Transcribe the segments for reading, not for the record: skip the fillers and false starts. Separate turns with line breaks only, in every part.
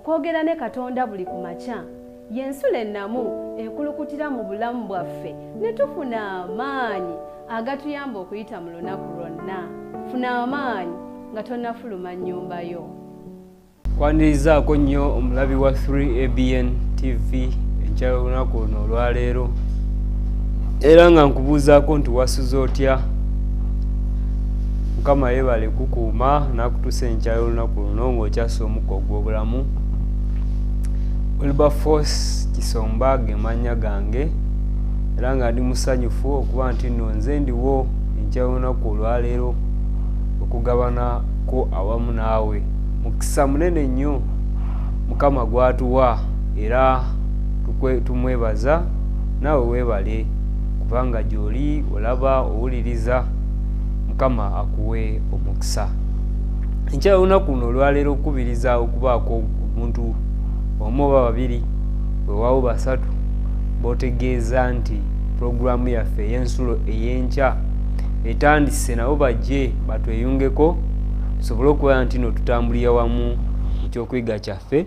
Okwogera ne Katonda buli ku makya y'ensulo ennamu ekulukutira mu bulamu bwaffe ne tufuna amaanyi agatuyamba okuyita mu lunaku lwonna. Funa amaanyi nga tonnafuluma nnyumba yo.
Kwanirizaako nnyo omulabi wa 3ABN TV enkya y'olunaku luno olwaleero, era nga nkubuuzaako nti wasuze otya? Mukama yeebale kukuuma n'akutuusa enkya y'olunaku luno ng'okyassa omukka ogw'obulamu. Wilberforce Kisomba ge mannya gange, era nga ndi musanyufu okuba nti nno nze ndiwo enkya y'olunaku olwaleero okugabanako awamu naawe. Mukisa munene nnyo Mukama gw'atuwa, era tumwebaza, naawe weebale kubanga gy'oli olaba owuliriza. Mukama akuwe omukisa. Enkya y'olunaku luno olwaleero okukubiriza okubaako omuntu omu oba babiri, weewaawo basatu, b'otegeeza nti pulogulaamu yaffe ey'ensulo ey'enkya etandise, nabo bajje batweyungeko tusobole okubeera nti nno tutambulira wamu mu kyokuyiga kyaffe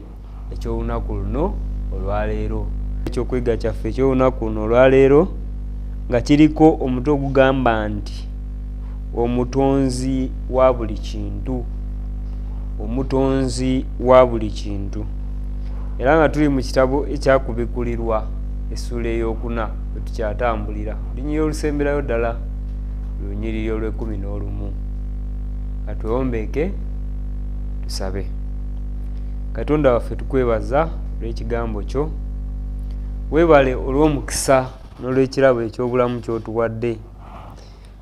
eky'olunaku luno olwaleero. Ekyokuyiga kyaffe eky'olunaku luno olwaleero nga kiriko omutwe ogugamba nti omutonzi wa buli kintu. Omutonzi wa buli kintu. Era nga tuli mu kitabo ekyakubikkulirwa essuula ey'okuna we tukyatambulira. Olunyiriri olusemberayo ddala lunyiriri olw'ekkumi n'olumu. Ka twewombeeke tusabe. Katonda waffe, tukwebaza olw'ekigambo kyo. Weebale olw'omukisa n'olw'ekirabo eky'obulamu ky'otuwadde.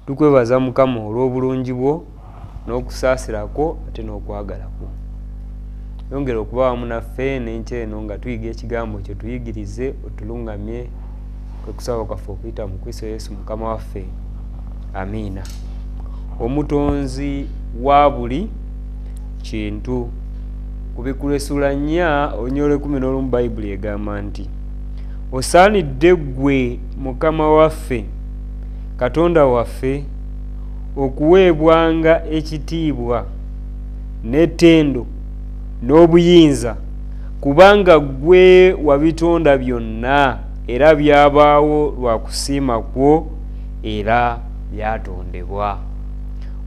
Tukwebaza Mukama olw'obulungi bwo n'okusaasira kwo ate n'okwagala kwo. Yongera okuba wamu naffe n'enkya eno nga tuyiga ekigambo kyo, tuyigirize, otulungamye, kwe kusaba kwaffe okuyita mu Kristo Yesu Mukama waffe. Amiina. Omutonzi wa buli kintu. Kubikkulwa essuula 4 olunyiriri olw'ekkumi n'olumu, Bayibuli egamba nti osaanidde ggwe Mukama waffe, Katonda waffe, okuweebwanga ekitiibwa n'ettendo n'obuyinza, kubanga ggwe wabitonda byonna, era byabaawo lwa kusiima kwo, era byatondebwa.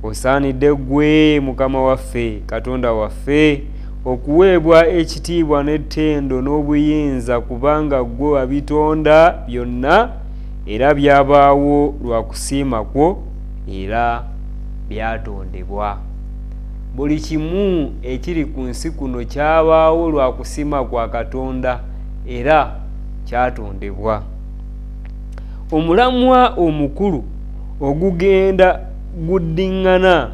Osaanidde ggwe Mukama waffe, Katonda waffe, okuweebwa ekitiibwa n'ettendo n'obuyinza, kubanga ggwe wabitonda byonna, era byabaawo lwa kusiima kwo, era byatondebwa. Buli kimu ekiri ku nsi kuno kyabaawo lwa kusiima kwa Katonda, era kyatondebwa. Omulamwa omukulu ogugenda guddiŋŋana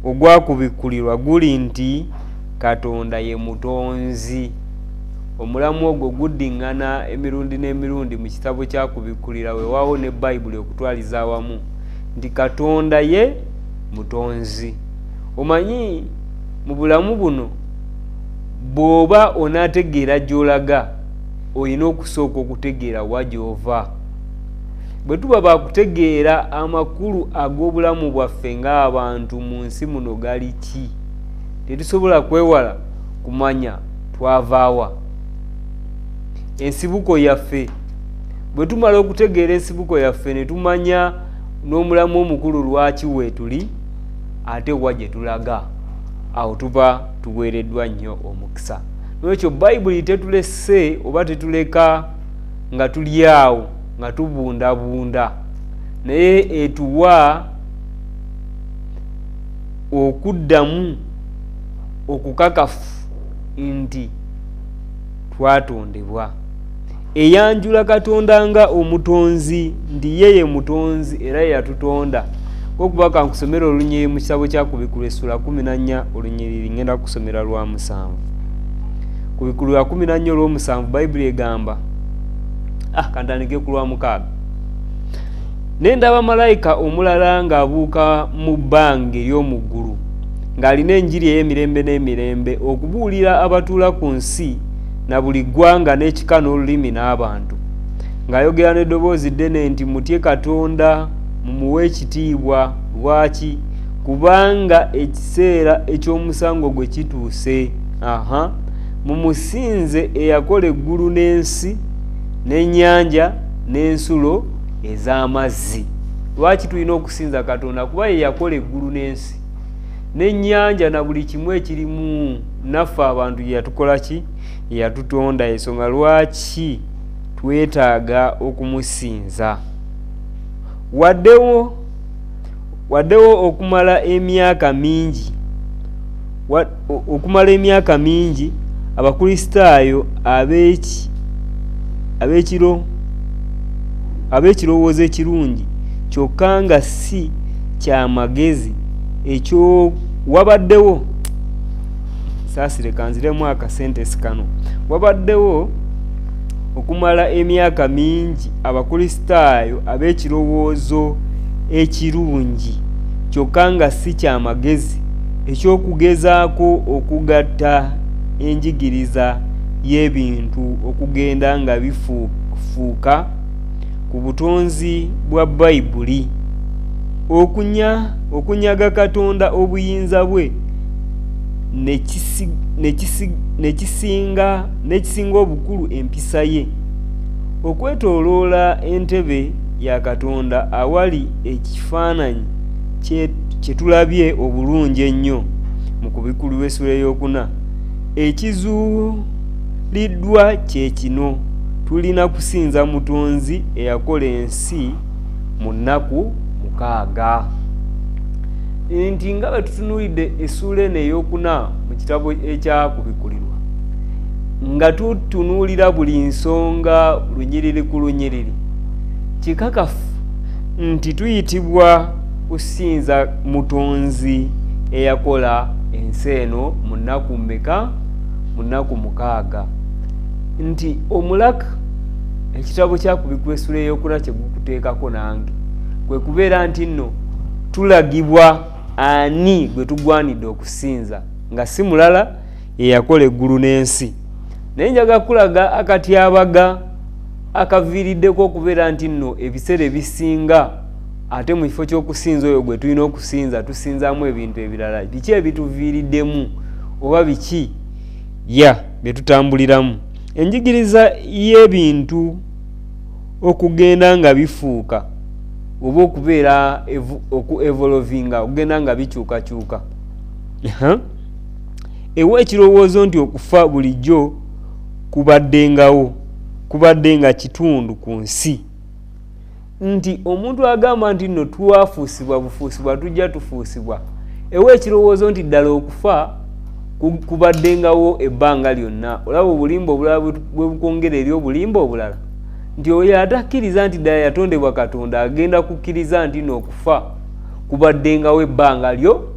ogwakubikkulirwa guli nti Katonda ye mutonzi. Omulamwa ogwo guddiŋŋana emirundi n'emirundi mu kitabo kyakubikkulira, weewaawo ne Bayibuli okutwaliza awamu, nti Katonda ye mutonzi. Omanyi mu bulamu buno bw'oba onaategeera gy'olaga, olina okusooka okutegeera wa gy'ova. Bwe tuba bakutegeera amakulu ag'obulamu bwaffe ng'abantu mu nsi muno gali ki, tetusobola kwewala kumanya twavaawa, ensibuko yaffe. Bwe tumala okutegeera ensibuko yaffe ne tumanya n'omulamu omukulu lwaki weetuli ate wa gye tulaga, awo tuba tuweereddwa nnyo omukisa. N'olwekyo Bayibuli tetulese oba tetuleka nga tuli awo nga tubundabunda, naye etuwa okuddamu okukakafu nti twatondebwa. Eyanjula Katonda nga omutonzi, nti ye ye mutonzi era ye yatutonda. Okuba ka nkusomera olunyiriri mu kitabo kya Kubikkulwa essula 14 olunyiriri ngenda kusomera lwa 7. Kubikkulwa 14 olw'omusanvu, Bayibuli egamba, kantandike ku lwa 6. Ne ndaba malayika omulala ng'abuuka mu bbanga ery'omu ggulu, ng'alina enjiri ey'emirembe n'emirembe okubuulira abatuula ku nsi na buli ggwanga n'ekika n'olulimi n'abantu, ng'ayogera n'eddoboozi ddene nti mutye Katonda, mumuwe ekitiibwa. Lwaki? Kubanga ekiseera eky'omusango gwe kituuse. Mumusinze eyakola eggulu n'ensi n'ennyanja n'ensulo ez'amazzi. Lwaki tulina okusinza Katonda? Kuba ye yakola eggulu n'ensi n'ennyanja na buli kimu ekirimu, naffe abantu yatukola ki? Yatutonda. Ensonga lwaki twetaaga okumusinza. Waddewo okumala emyaka mingi Abakristaayo ab'ekirowoozo ekirungi kyokka nga si kyamagezi ekyo wabaddewo saasire kanziremu akasentesi kano. Wabaddewo okumala emyaka mingi Abakristaayo ab'ekirowoozo ekirungi kyokka nga si kyamagezi ekyokugezaako okugatta enjigiriza y'ebintu okugenda nga bifuuka ku butonzi bwa Bayibuli, okunyaga Katonda obuyinza bwe n'ekisinga obukulu empisa ye. Okwetooloola entebe ya Katonda awali ekifaananyi kye tulabye obulungi ennyo mu Kubikkulirwa essula ey'okuna, ekizuuliddwa kye kino: tulina kusinza Mutonzi eyakola ensi mu nnaku 6. Nti nga bwe tutunuulidde essuula eno ey'okuna mu kitabo ekyakubikkulirwa, nga tutunuulira buli nsonga lunyiriri ku lunyiriri, kikakafu nti tuyitibwa kusinza Mutonzi eyakola ensi eno mu nnaku mmeka? Mu nnaku 6. Nti omulaka ekitabo kyakubikkulirwa essula ey'okuna kye gukuteekako nange kwe kubeera nti nno tulagibwa ani gwe tugwanidde okusinza, nga si mulala eyakola eggulu n'ensi. Naye njaga kulaga akatyabaga akaviiriddeko okubeera nti nno ebiseera ebisinga ate mu kifo ky'okusinza oyo gwe tulina okusinza tusinzaamu ebintu ebirala. Biki ebituviiriddemu oba biki ya bye tutambuliramu? Enjigiriza y'ebintu okugenda nga bifuuka oba okubeera oku-evolvinga, okugenda nga bikyukakyuka, ewa ekirowoozo nti okufa bulijjo kubaddengawo, kubadde nga kitundu ku nsi. Nti omuntu agamba nti nno twafuusibwa bufuusibwa, tujja tufuusibwa, ewa ekirowoozo nti ddala okufa kubaddengawo ebbanga lyonna. Olaba obulimba obulala bwe bukwongera eri obulimba obulala, nti oyo atakkiriza nti ddala yatondebwa Katonda agenda kukkiriza nti n'okufa kubaddengawo ebbanga lyo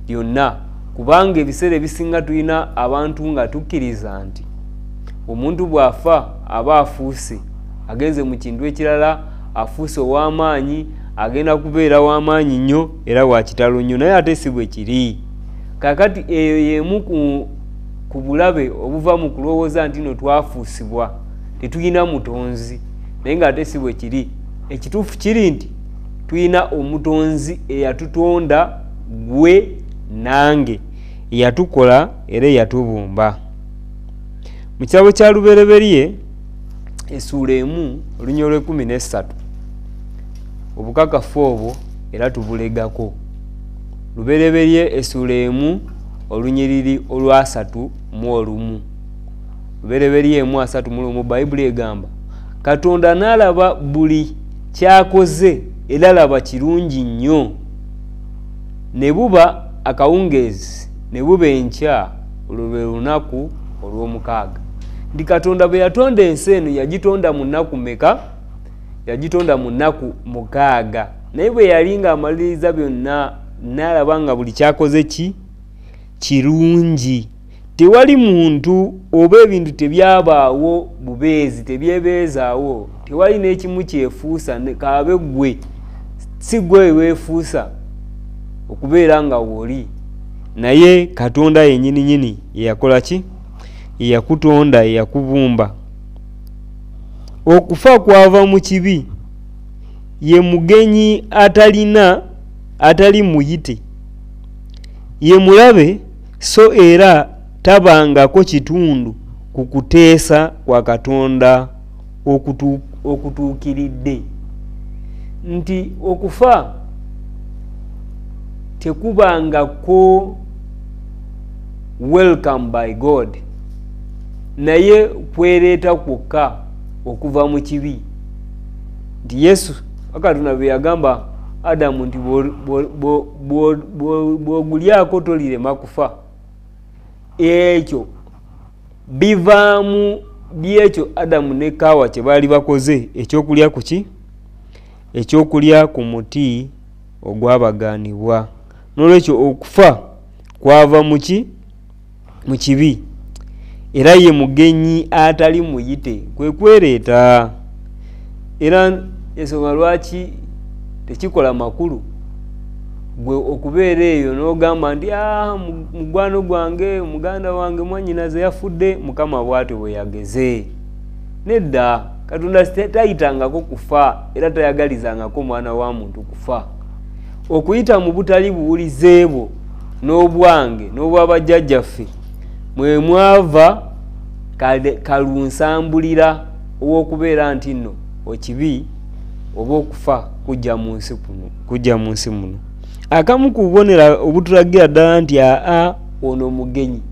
lyonna. Kubanga ebiseera ebisinga tulina abantu nga tukkiriza nti omuntu bw'afa aba afuuse, agenze mu kintu ekirala, afuuse ow'amaanyi, agenda kubeera w'amaanyi nnyo era wa kitalo nnyo, naye ate si bwe kiri. Kaakati eyo y'emu ku bulabe obuva mu kulowooza nti no twafuusibwa, tetulina mutonzi, naye ng'ate si bwe kiri. Ekituufu kiri nti tulina omutonzi eyatutonda gwe nange, eyatukola era eyatubumba. Mu kitabo kya Lubereberye essuula 1 olunyiriri lw'e13, obukakafu obwo era tubulegako. Lubereberye essuula 1 olunyiriri olwa31. Lubereberye 1:31, Bayibuli egamba, Katonda n'alaba buli kyakoze era laba kirungi nnyo. Ne buba akawungeezi ne buba enkya, olwo lwe lunaku olw'omukaaga. Ndi Katonda bwe yatonda ensi eno yagitonda mu nnaku mmeka? Yagitonda mu nnaku 6. Naye bwe yali ng'amaliriza byonna n'alaba nga buli kyakoze ki kirungi. Tewali muntu oba ebintu tebyabaawo bubeezi, tebyebeezaawo, tewali n'ekimu kyefuusa, kaabe ggwe si ggwe weefuusa okubeera nga w'oli, naye Katonda yennyini nnyini yeyakola ki? Eyakutonda, eyakubumba. Okufa kwava mu kibi, ye mugenyi atalina atali muyite, ye mulabe so era tabangako kitundu ku kuteesa kwa Katonda okutuukiridde. Nti okufa tekubangako welcome by God, naye kwereeta kwokka okuva mu kibi. Nti Yesu Katonda bwe yagamba Adamu nti bw'ogulyako tolirema kufa, ekyo bivaamu byekyo Adamu ne Kaawa kye baali bakoze, ekyokulya ku ki? Ekyokulya ku muti ogwabagaanibwa. N'olwekyo okufa kwava mu ki? Mu kibi. Era ye mugenyi atali muyite, kwe kwereeta. Era ensonga lwaki tekikola makulu gwe okubeera eyo n'ogamba nti mugwano gwange, muganda wange, mwannyinaze yafudde, Mukama bw'atyo bwe yageze. Nedda, Katonda tayitangako kufa era tayagalizangako mwana wa muntu kufa. Okuyita mu butali buwulize bwo n'obwange n'obwabajjajjaffe mwe mwava kalunsambulira ow'okubeera nti nno ekibi oba okufa kujja mu nsi kuno, kujja mu nsi muno. Akamu ku bubonero obutulagira ddala nti ono mugenyi,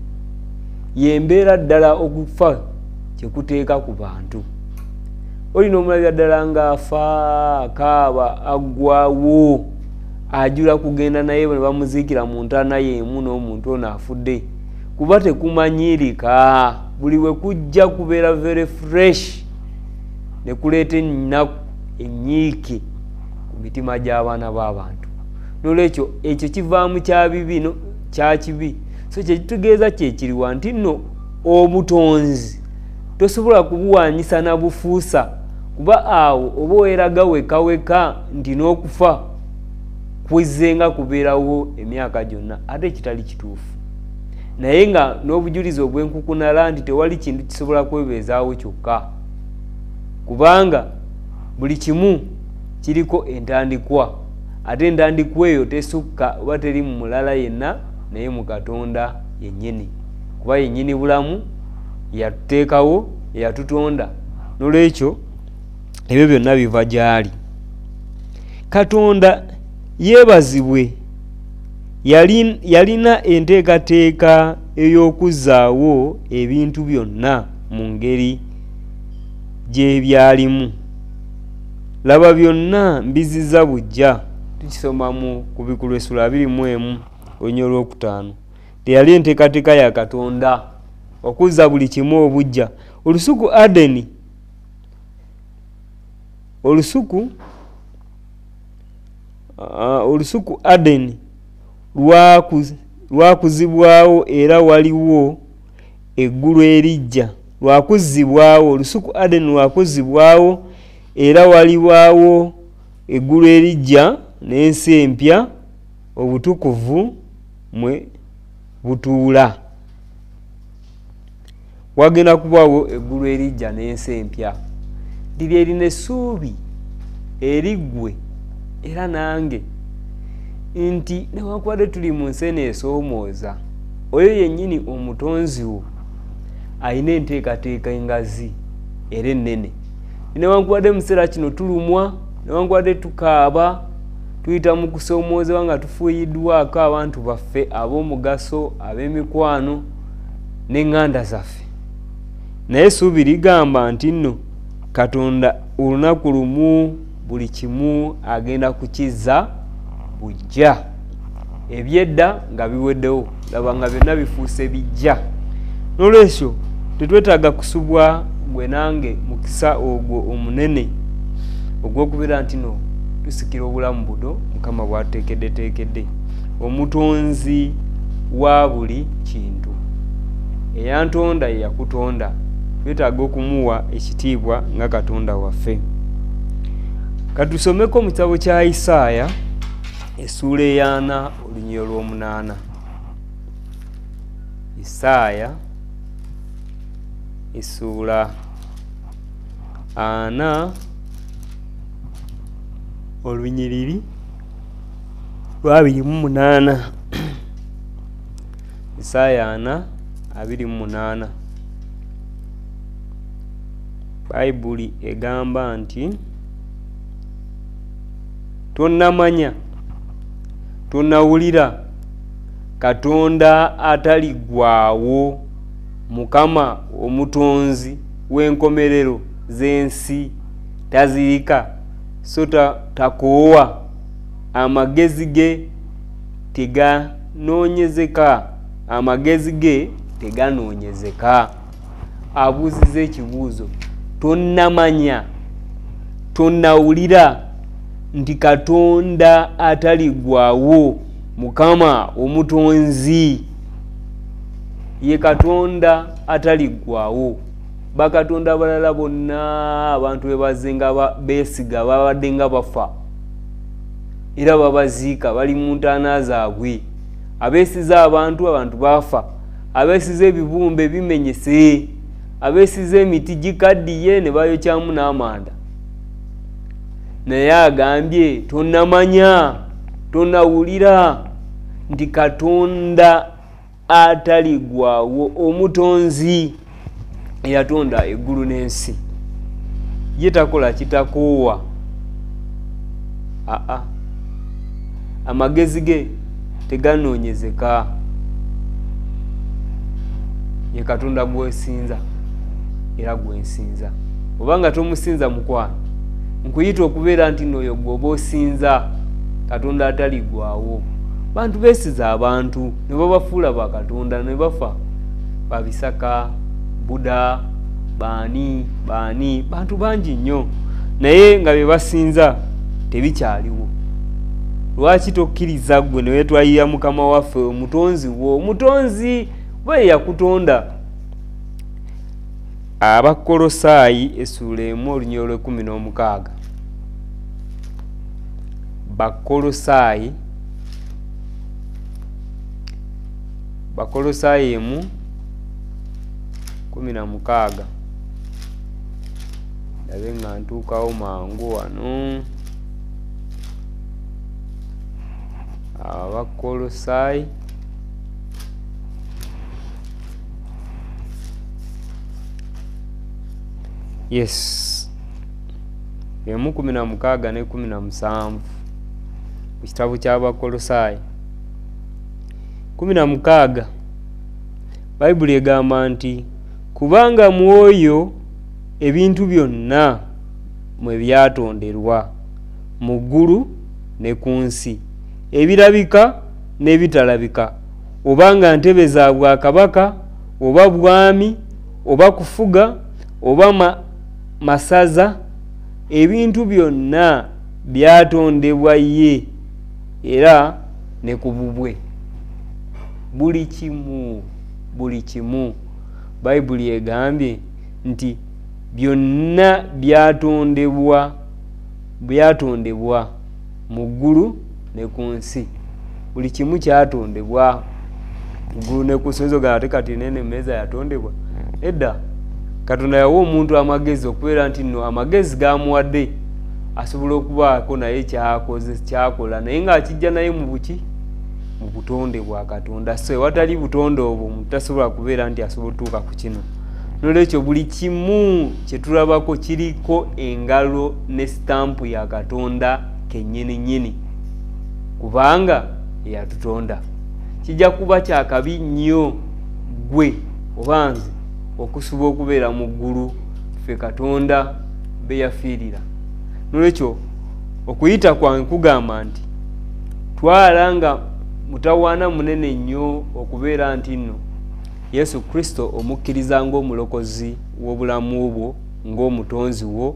y'embeera ddala okufa kyekuteeka ku bantu. Olina omulabira ddala ng'afa, akaaba, aggwawo, ajula kugenda naye ne bamuziikira mu ntaana y'emu n'omuntu ono afudde, kuba tekumanyirika. Buli we kujja kubeera very fresh ne kuleeta ennaku ennyiike ku mitima gy'abaana b'abantu. N'olwekyo ekyo kivaamu kya bibi no kya kibi. So kyekitegeeza kyekiriwa nti nno obutonzi tosobola kubuwanyisa na bufuusa, kuba awo oba weeraga weka weka nti n'okufa kuzzenga kubeerawo emyaka gyonna, ate kitali kituufu. Naye nga n'obujulizi obw'enkukunala nti tewali kintu kisobola kwebeezaawo kyokka, kubanga buli kimu kiriko entandikwa, ate entandikwa eyo tesukka oba teri mu mulala yenna naye mu Katonda yennyini, kuba yennyini bulamu, yatuteekawo, yatutonda. N'olwekyo ebyo byonna biva gy'ali. Katonda yeebazibwe, yalina enteekateeka ey'okuzzaawo ebintu byonna mu ngeri gye byalimu. Laba byonna mbizizza buggya. Tukisoma mu Kubikkulwa essula 21 olunyiriri olwokutaano. Teyali enteekateeka ya Katonda okuzza buli kimu obuggya. Olusuku Adeni, olusuku Adeni lwakuzibwawo era waliwo eggulu eriggya. Lwakuzibwawo, olusuku Adeni lwakuzibwawo era waliwawo eggulu eriggya n'ensi empya obutukuvu mwe butuula. Wagenda kubaawo eggulu eriggya n'ensi empya. Liri erina essuubi eriggwe era nange nti newankubadde tuli mu nsi eno esoomooza, oyo yennyini omutonzi wo alina enteekateeka engazi era ennene. Newankubadde mu kiseera kino tulumwa, newankubadde tukaaba, tuyita mu kusoomoozebwa nga tufuuyiddwako abantu baffe ab'omugaso, ab'emikwano n'eŋŋanda zaffe, naye essuubi ligamba nti nno Katonda olunaku lumu buli kimu agenda kukizza buggya. Ebyedda nga biweddewo, laba nga byonna bifuuse bijja. N'olwekyo tetwetaaga kusubwa gwe nange mukisa ogwo omunene ogw'okubeera nti no tusikira obulamu buno Mukama bw'atuteekeddeteekedde, omutonzi wa buli kintu, eyantonda ye yakutonda. Twetaaga okumuwa ekitiibwa nga Katonda waffe. Katusomeko mu kitabo kya Isaaya essuula 4 olunyiriri olw'omunaana. Isaaya essuula 4 olunyiriri lwa 28. Isaaya 4 28. Bayibuli egamba nti tonnamanya, tonnawulira Katonda ataliggwaawo, Mukama omutonzi w'enkomerero z'ensi, tazirika so takoowa, amagezi ge teganoonyezeka, amagezi ge teganoonyezeka. Abuuziza ekibuuzo, tonnamanya, tonnawulira nti Katonda ataliggwaawo, Mukama omutonzi, ye Katonda ataliggwaawo. Bakatonda abalala bonna abantu be bazze nga beesiga babadde nga bafa, era babaziika, bali mu ntaana zaabwe. Abeesiza abantu, abantu bafa. Abeesiza ebibumbe bimenyese, abeesiza emiti gikaddiye ne bayokyamu n'amanda. Naye agambye tonnamanya, tonnawulira nti Katonda ataliggwaawo, omutonzi eyatonda eggulu n'ensi, ye takola kitakoowa. Aa, amagezi ge teganoonyezeka. Ye Katonda gwesinza era gwensinza. Obanga tomusinza mukwano, nkuyita okubeera nti n'oyo gw'oba osinza, Katonda ataliggwaawo. Bantu beesiza abantu ne babafuula bakatonda ne bafa. Babisaka, Buddha, baani baani, bantu bangi nnyo, naye nga bye basinza tebikyaliwo. Lwaki tokkiriza ggwe ne weetwalira Mukama waffe, omutonzi wo, omutonzi bwe yakutonda? Abakolosaayi essuula 1 olunyiriri lw'e16. Bakolosaayi, Bakolosaayi 1:16. Ndabe nga ntuukawo mangu wano. Abakolosaayi yes, 1:16 ne 17 mu kitabo ky'Abakolosaayi 16. Bayibuli egamba nti kubanga mwoyo ebintu byonna mwe byatonderwa, mu ggulu ne ku nsi, ebirabika n'ebitalabika, oba nga ntebe za bwakabaka, oba bwami, oba kufuga, oba masaza, ebintu byonna byatondebwa ye era ne ku bubwe. Buli kimu, buli kimu. Bayibuli egambye nti byonna byatondebwa, byatondebwa mu ggulu ne ku nsi. Buli kimu kyatondebwa mu ggulu ne ku nsi. Oyinza okugamba ate kati nene emmeeza yatondebwa? Edda Katonda yawa omuntu amagezi okubeera nti nno amagezi gamuwadde asobola okubaako naye kyakoze, kyakola, naye ng'akijja naye mu buki, mu butonde bwa Katonda. So ewatali butonde obwo omuntu tasobola kubeera nti asobola otuuka ku kino. Nolwekyo buli kimu kye tulabako kiriko engalo ne sitampu ya Katonda kennyini nnyini, kubanga eyatutonda. Kijja kuba kyakabi nnyo ggwe oba nze okusuba okubeera mu ggulu ffe Katonda be yafiirira. Nolwekyo okuyita kwange kugamba nti twala nga mutawaana munene nnyo okubeera nti nno Yesu Kristo omukkiriza ng'omulokozi w'obulamu bwo, ng'omutonzi wo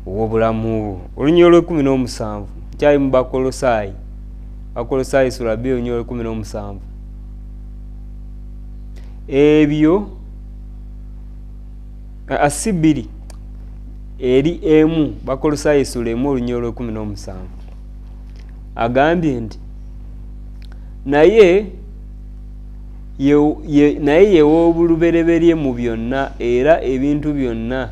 ow'obulamu bwo. Olunyiriri lw'e17 nkyali mu Bakolosaayi, Bakolosaayi sura 2 olunyiriri lw'e17. Ebyo si bbiri eri emu, Bakolosaayi sura 1 olunyiriri lw'e17 agambye nti naye ye w'olubereberye mu byonna, era ebintu byonna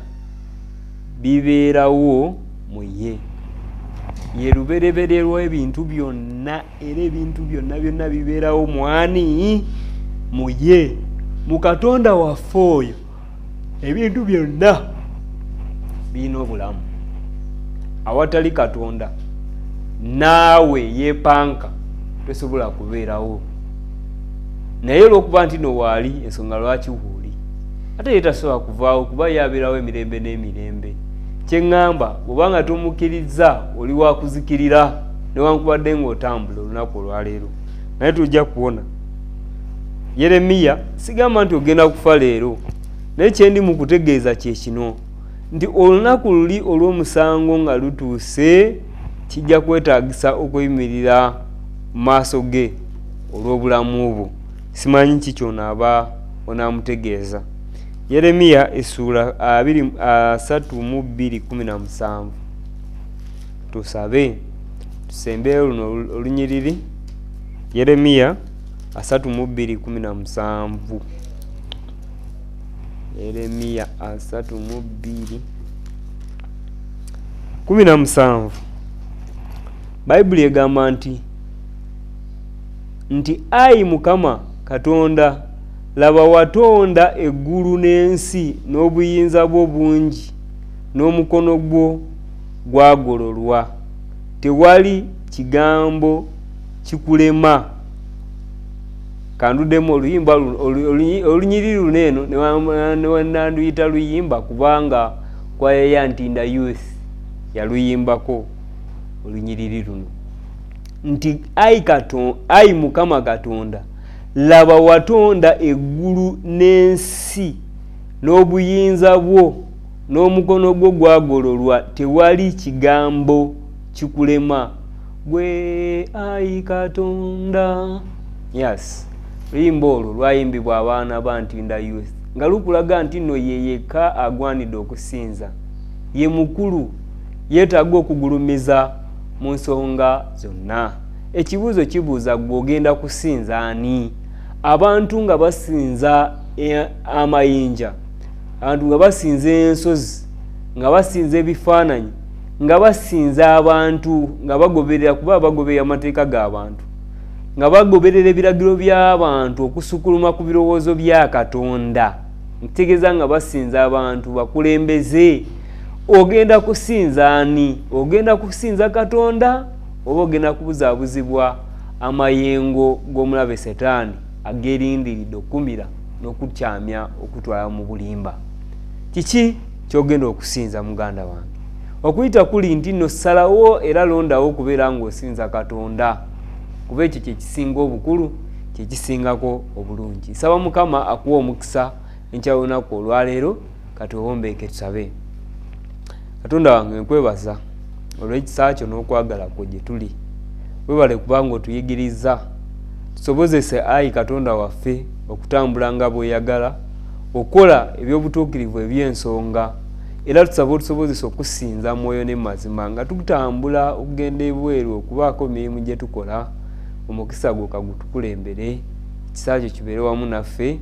bibeerawo mu ye. Ye lubereberye lw'ebintu byonna, era ebintu byonna byonna bibeerawo mwani? Mu ye. Mu Katonda waffe oyo ebintu byonna birina obulamu. Awatali Katonda naawe yeepanka tosobola kubeerawo, naye olw'okuba nti no waali, ensonga lwaki wooli, ate ye tasobola kuvaawo kuba yabeerawo emirembe n'emirembe. Kyeŋŋamba, bw'obanga tomukkiriza oli wakuzikirira newankubadde ng'otambula olunaku olwaleero, naye tujja kuwona. Yeremiya sigamba nti ogenda kufa leero, naye kyendi mu kutegeeza kye kino nti olunaku luli olw'omusango nga lutuuse, kijja kwetaagisa okuyimirira mu maaso ge olw'obulamu bwo. Simanyi ki kyonaaba onaamutegeeza. Yeremiya essuula 32:17. Tusabe tusembeyo luno olunyiriri. Yeremiya 32:17. Yeremiya 32:17. Bayibuli egamba nti ayi Mukama Katonda, laba watonda eggulu n'ensi n'obuyinza bwo bungi, n'omukono gwo gwagololwa, tewali kigambo kikulema. Kanduddemu oluyimba olunyiriri luno eno newanduyita luyimba, kubanga kwaya ya Ntinda Youth yaluyimbako olunyiriri luno nti ayi Mukama Katonda, laba watonda eggulu n'ensi n'obuyinza bwo n'omukono gwo gwagololwa, tewali kigambo kikulema. Gwe ayi Katonda. Yes, luyimba olwo lwayimbibwa abaana ba Ntinda Youth nga lukulaga nti nno ye yekka agwanidde okusinza, ye mukulu, yeetaaga okugulumiza mu nsonga zonna. Ekibuuzo kibuuza, ggwe ogenda kusinza ani? Abantu nga basinza amayinja, abantu nga basinza ensozi, nga basinza ebifaananyi, nga basinza abantu, nga bagoberera, kuba bagoberera amateeka g'abantu, nga bagoberera ebiragiro by'abantu okusukuluma ku birowoozo bya Katonda. Ntegeeza nga basinza abantu bakulembeze. Ogenda kusinza ani? Ogenda kusinza Katonda oba ogenda kubuzaabuzibwa amayengo g'omulabe Setaani agerindiridde okumira n'okukyamya okutwala mu bulimba? Kiki ky'ogenda okusinza, muganda wange? Okuyita kuli nti nno salawo era londawo okubeera ng'osinza Katonda, kuba ekyo kyekisinga obukulu, kyekisingako obulungi. Nsaba Mukama akuwa omukisa enkya y'olunaku olwaleero. Kati owombeeke tusabe. Katonda wange, nkwebaza olw'ekisa kyo n'okwagala kwo gye tuli. Webale kubanga otuyigiriza, tusobozese ayi Katonda waffe okutambula nga bw'oyagala, okukola ebyobutuukirivu eby'ensonga, era tusaba otusobozese okusinza mwoyo ne mazima nga tutambula okugenda ebweru okubaako emirimu gye tukola. Omukisa gwo kagutukulembere, ekisa kyo kibeere wamu naffe,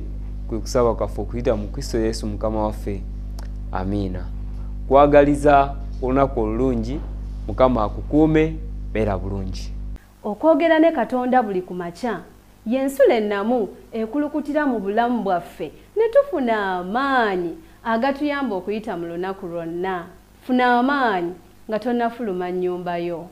kwe kusaba kwaffe okuyita mu Kristo Yesu Mukama waffe. Amiina. Kwagaliza olunaku olulungi, Mukama akukuume, beera bulungi.
Okwogera ne Katonda buli ku makya y'ensulo ennamu ekulukutira mu bulamu bwaffe ne tufuna amaanyi agatuyamba okuyita mu lunaku lwonna. Funa amaanyi nga tonnafuluma nnyumba yo.